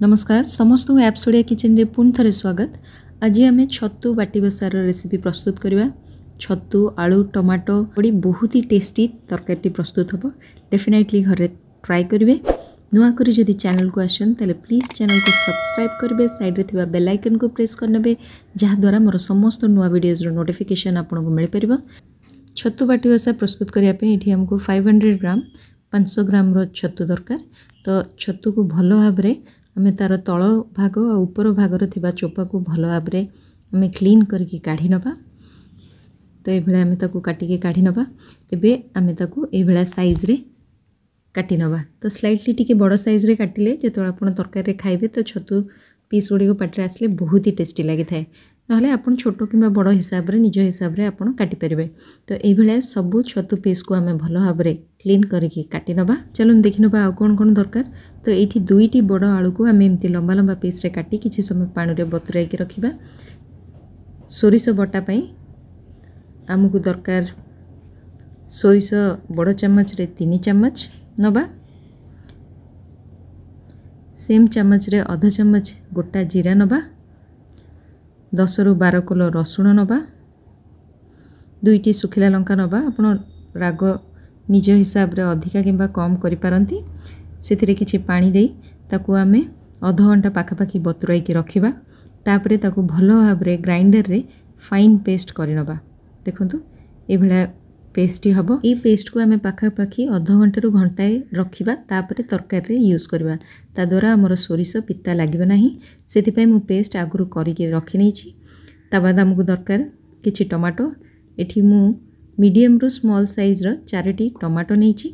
ନମସ୍କାର ସମସ୍ତଙ୍କୁ ଆପ୍ସ ଓଡ଼ିଆ କିଚେନରେ ପୁଣି ଥରେ ସ୍ୱାଗତ। ଆଜି ଆମେ ଛତୁ ବାଟି ବସାର ରେସିପି ପ୍ରସ୍ତୁତ କରିବା। ଛତୁ, ଆଳୁ, ଟମାଟୋ ପଡ଼ି ବହୁତ ହି ଟେଷ୍ଟି ତରକାରୀଟି ପ୍ରସ୍ତୁତ ହେବ। ଡେଫିନେଟଲି ଘରେ ଟ୍ରାଏ କରିବେ। ନୂଆ କରି ଯଦି ଚ୍ୟାନେଲକୁ ଆସିଛନ୍ତି, ତାହେଲେ ପ୍ଲିଜ୍ ଚ୍ୟାନେଲକୁ ସବସ୍କ୍ରାଇବ୍ କରିବେ, ସାଇଡ଼୍ରେ ଥିବା ବେଲ୍ ଆଇକନ୍କୁ ପ୍ରେସ୍ କରିନେବେ, ଯାହାଦ୍ୱାରା ମୋର ସମସ୍ତ ନୂଆ ଭିଡ଼ିଓଜର ନୋଟିଫିକେସନ୍ ଆପଣଙ୍କୁ ମିଳିପାରିବ। ଛତୁ ବାଟି ବସା ପ୍ରସ୍ତୁତ କରିବା ପାଇଁ ଏଠି ଆମକୁ 500 ଗ୍ରାମ, 500 ଗ୍ରାମର ଛତୁ ଦରକାର। ତ ଛତୁକୁ ଭଲ ଭାବରେ ଆମେ ତା'ର ତଳ ଭାଗ ଆଉ ଉପର ଭାଗରେ ଥିବା ଚୋପାକୁ ଭଲ ଭାବରେ ଆମେ କ୍ଲିନ୍ କରିକି କାଢ଼ି ନେବା। ତ ଏଇଭଳିଆ ଆମେ ତାକୁ କାଟିକି କାଢ଼ି ନେବା। ଏବେ ଆମେ ତାକୁ ଏଇଭଳିଆ ସାଇଜ୍ରେ କାଟି ନେବା। ତ ସ୍ଲାଇଟଲି ଟିକେ ବଡ଼ ସାଇଜ୍ରେ କାଟିଲେ ଯେତେବେଳେ ଆପଣ ତରକାରୀରେ ଖାଇବେ, ତ ଛତୁ ପିସ୍ ଗୁଡ଼ିକ ପାଟିରେ ଆସିଲେ ବହୁତ ହି ଟେଷ୍ଟି ଲାଗିଥାଏ। ନହେଲେ ଆପଣ ଛୋଟ କିମ୍ବା ବଡ଼ ହିସାବରେ, ନିଜ ହିସାବରେ ଆପଣ କାଟିପାରିବେ। ତ ଏଇଭଳିଆ ସବୁ ଛତୁ ପିସ୍କୁ ଆମେ ଭଲ ଭାବରେ କ୍ଲିନ୍ କରିକି କାଟି ନେବା। ଚାଲନ୍ତୁ ଦେଖିନେବା ଆଉ କ'ଣ କ'ଣ ଦରକାର। ତ ଏଇଠି 2ଟି ବଡ଼ ଆଳୁକୁ ଆମେ ଏମିତି ଲମ୍ବା ଲମ୍ବା ପିସ୍ରେ କାଟି କିଛି ସମୟ ପାଣିରେ ବତୁରାଇକି ରଖିବା। ସୋରିଷ ବଟା ପାଇଁ ଆମକୁ ଦରକାର ସୋରିଷ ବଡ଼ ଚାମଚରେ 3 ଚାମଚ ନେବା। ସେମ୍ ଚାମଚରେ ଅଧ ଚାମଚ ଗୋଟା ଜିରା ନେବା। 10ରୁ 12 କୋଲ ରସୁଣ ନେବା। 2ଟି ଶୁଖିଲା ଲଙ୍କା ନେବା। ଆପଣ ରାଗ ନିଜ ହିସାବରେ ଅଧିକା କିମ୍ବା କମ୍ କରିପାରନ୍ତି। ସେଥିରେ କିଛି ପାଣି ଦେଇ ତାକୁ ଆମେ ଅଧଘଣ୍ଟା ପାଖାପାଖି ବତୁରାଇକି ରଖିବା। ତାପରେ ତାକୁ ଭଲ ଭାବରେ ଗ୍ରାଇଣ୍ଡରରେ ଫାଇନ୍ ପେଷ୍ଟ କରିନେବା। ଦେଖନ୍ତୁ, ଏଇଭଳିଆ ପେଷ୍ଟଟି ହେବ। ଏଇ ପେଷ୍ଟକୁ ଆମେ ପାଖାପାଖି ଅଧଘଣ୍ଟାରୁ ଘଣ୍ଟାଏ ରଖିବା, ତାପରେ ତରକାରୀରେ ୟୁଜ୍ କରିବା। ତା ଦ୍ୱାରା ଆମର ସୋରିଷ ପିତା ଲାଗିବ ନାହିଁ। ସେଥିପାଇଁ ମୁଁ ପେଷ୍ଟ ଆଗରୁ କରିକି ରଖିନେଇଛି। ତା ବାଦ ଆମକୁ ଦରକାର କିଛି ଟମାଟୋ। ଏଠି ମୁଁ ମିଡ଼ିୟମରୁ ସ୍ମଲ୍ ସାଇଜ୍ର 4ଟି ଟମାଟୋ ନେଇଛି।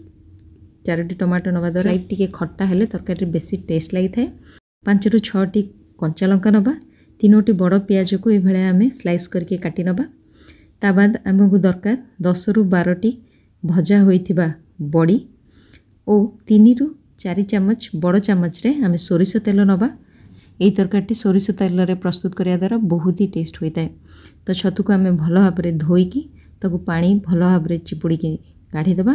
4ଟି ଟମାଟୋ ନେବା ଦ୍ୱାରା ଟିକେ ଖଟା ହେଲେ ତରକାରୀରେ ବେଶୀ ଟେଷ୍ଟ ଲାଗିଥାଏ। 5ରୁ 6ଟି କଞ୍ଚା ଲଙ୍କା ନେବା। 3ଟି ବଡ଼ ପିଆଜକୁ ଏଇଭଳିଆ ଆମେ ସ୍ଲାଇସ୍ କରିକି କାଟି ନେବା। ତା ବାଦ ଆମକୁ ଦରକାର 10ରୁ 12ଟି ଭଜା ହୋଇଥିବା ବଡ଼ି ଓ 3ରୁ 4 ଚାମଚ ବଡ଼ ଚାମଚରେ ଆମେ ସୋରିଷ ତେଲ ନେବା। ଏହି ତରକାରୀଟି ସୋରିଷ ତେଲରେ ପ୍ରସ୍ତୁତ କରିବା ଦ୍ୱାରା ବହୁତ ହି ଟେଷ୍ଟ ହୋଇଥାଏ। ତ ଛତୁକୁ ଆମେ ଭଲ ଭାବରେ ଧୋଇକି ତାକୁ ପାଣି ଭଲ ଭାବରେ ଚିପୁଡ଼ିକି କାଢ଼ିଦେବା।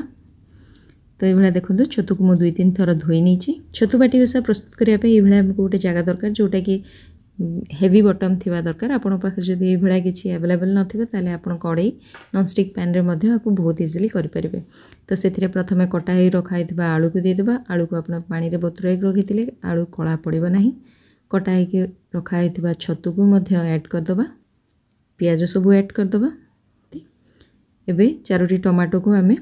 ତ ଏଇଭଳିଆ ଦେଖନ୍ତୁ, ଛତୁକୁ ମୁଁ 2 3 ଥର ଧୋଇ ନେଇଛି। ଛତୁ ବାଟି ବସା ପ୍ରସ୍ତୁତ କରିବା ପାଇଁ ଏଇଭଳିଆ ଆମକୁ ଗୋଟେ ଜାଗା ଦରକାର, ଯେଉଁଟାକି ହେଭି ବଟମ୍ ଥିବା ଦରକାର। ଆପଣଙ୍କ ପାଖରେ ଯଦି ଏଇଭଳିଆ କିଛି ଆଭେଲେବଲ୍ ନଥିବ, ତାହେଲେ ଆପଣ କଡ଼େଇ, ନନଷ୍ଟିକ୍ ପ୍ୟାନ୍ରେ ମଧ୍ୟ ଆକୁ ବହୁତ ଇଜିଲି କରିପାରିବେ। ତ ସେଥିରେ ପ୍ରଥମେ କଟା ହେଇ ରଖା ହେଇଥିବା ଆଳୁକୁ ଦେଇଦେବା। ଆଳୁକୁ ଆପଣ ପାଣିରେ ବତୁରାଇକି ରଖିଥିଲେ ଆଳୁ କଳା ପଡ଼ିବ ନାହିଁ। କଟା ହେଇକି ରଖା ହେଇଥିବା ଛତୁକୁ ମଧ୍ୟ ଆଡ଼୍ କରିଦେବା। ପିଆଜ ସବୁ ଆଡ଼୍ କରିଦେବା। ଏବେ 4ଟି ଟମାଟୋକୁ ଆମେ,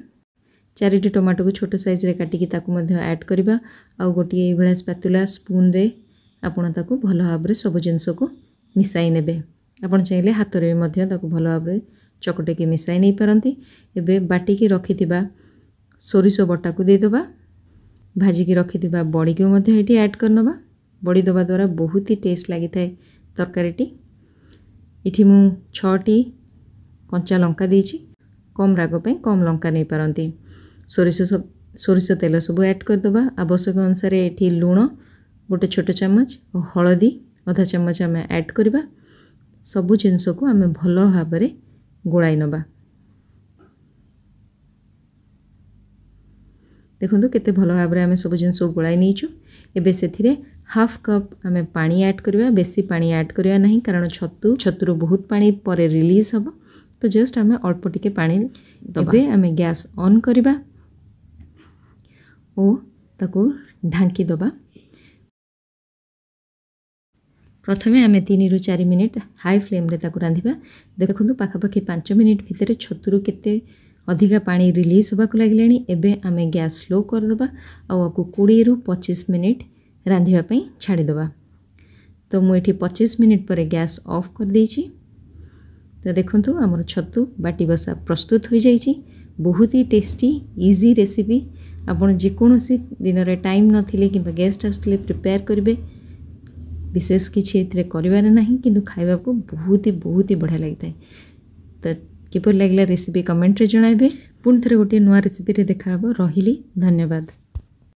4ଟି ଟମାଟୋକୁ ଛୋଟ ସାଇଜ୍ରେ କାଟିକି ତାକୁ ମଧ୍ୟ ଆଡ଼୍ କରିବା। ଆଉ ଗୋଟିଏ ଏଇଭଳିଆ ସ୍ପାତୁଲା, ସ୍ପୁନ୍ରେ ଆପଣ ତାକୁ ଭଲ ଭାବରେ ସବୁ ଜିନିଷକୁ ମିଶାଇ ନେବେ। ଆପଣ ଚାହିଁଲେ ହାତରେ ବି ମଧ୍ୟ ତାକୁ ଭଲ ଭାବରେ ଚକଟିକି ମିଶାଇ ନେଇପାରନ୍ତି। ଏବେ ବାଟିକି ରଖିଥିବା ସୋରିଷ ବଟାକୁ ଦେଇଦେବା। ଭାଜିକି ରଖିଥିବା ବଡ଼ିକୁ ମଧ୍ୟ ଏଠି ଆଡ଼୍ କରିନେବା। ବଡ଼ି ଦେବା ଦ୍ୱାରା ବହୁତ ହି ଟେଷ୍ଟ ଲାଗିଥାଏ ତରକାରୀଟି। ଏଠି ମୁଁ 6ଟି କଞ୍ଚା ଲଙ୍କା ଦେଇଛି। କମ୍ ରାଗ ପାଇଁ କମ୍ ଲଙ୍କା ନେଇପାରନ୍ତି। ସୋରିଷ ତେଲ ସବୁ ଆଡ଼୍ କରିଦେବା। ଆବଶ୍ୟକ ଅନୁସାରେ ଏଠି ଲୁଣ ଗୋଟେ ଛୋଟ ଚାମଚ ଓ ହଳଦୀ ଅଧା ଚାମଚ ଆମେ ଆଡ଼୍ କରିବା। ସବୁ ଜିନିଷକୁ ଆମେ ଭଲ ଭାବରେ ଗୋଳାଇ ନେବା। ଦେଖନ୍ତୁ, କେତେ ଭଲ ଭାବରେ ଆମେ ସବୁ ଜିନିଷକୁ ଗୋଳାଇ ନେଇଛୁ। ଏବେ ସେଥିରେ ହାଫ୍ କପ୍ ଆମେ ପାଣି ଆଡ଼୍ କରିବା। ବେଶୀ ପାଣି ଆଡ଼୍ କରିବା ନାହିଁ, କାରଣ ଛତୁରୁ ବହୁତ ପାଣି ପରେ ରିଲିଜ୍ ହେବ। ତ ଜଷ୍ଟ ଆମେ ଅଳ୍ପ ଟିକେ ପାଣି ଦେବା। ଏବେ ଆମେ ଗ୍ୟାସ୍ ଅନ୍ କରିବା ଓ ତାକୁ ଢାଙ୍କି ଦେବା। ପ୍ରଥମେ ଆମେ 3ରୁ 4 ମିନିଟ୍ ହାଇ ଫ୍ଲେମ୍ରେ ତାକୁ ରାନ୍ଧିବା। ଦେଖନ୍ତୁ, ପାଖାପାଖି 5 ମିନିଟ୍ ଭିତରେ ଛତୁରୁ କେତେ ଅଧିକା ପାଣି ରିଲିଜ୍ ହେବାକୁ ଲାଗିଲାଣି। ଏବେ ଆମେ ଗ୍ୟାସ୍ ସ୍ଲୋ କରିଦେବା ଆଉ ଆକୁ 20ରୁ 25 ମିନିଟ୍ ରାନ୍ଧିବା ପାଇଁ ଛାଡ଼ିଦେବା। ତ ମୁଁ ଏଠି 25 ମିନିଟ୍ ପରେ ଗ୍ୟାସ୍ ଅଫ୍ କରିଦେଇଛି। ତ ଦେଖନ୍ତୁ, ଆମର ଛତୁ ବାଟି ବସା ପ୍ରସ୍ତୁତ ହୋଇଯାଇଛି। ବହୁତ ହି ଟେଷ୍ଟି, ଇଜି ରେସିପି। ଆପଣ ଯେକୌଣସି ଦିନରେ ଟାଇମ୍ ନଥିଲେ କିମ୍ବା ଗେଷ୍ଟ ଆସୁଥିଲେ ପ୍ରିପେୟାର କରିବେ। ବିଶେଷ କିଛି ଏଥିରେ କରିବାର ନାହିଁ, କିନ୍ତୁ ଖାଇବାକୁ ବହୁତ ହି ବହୁତ ହି ବଢ଼ିଆ ଲାଗିଥାଏ। ତ କିପରି ଲାଗିଲା ରେସିପି କମେଣ୍ଟରେ ଜଣାଇବେ। ପୁଣି ଥରେ ଗୋଟିଏ ନୂଆ ରେସିପିରେ ଦେଖାହେବ। ରହିଲି, ଧନ୍ୟବାଦ।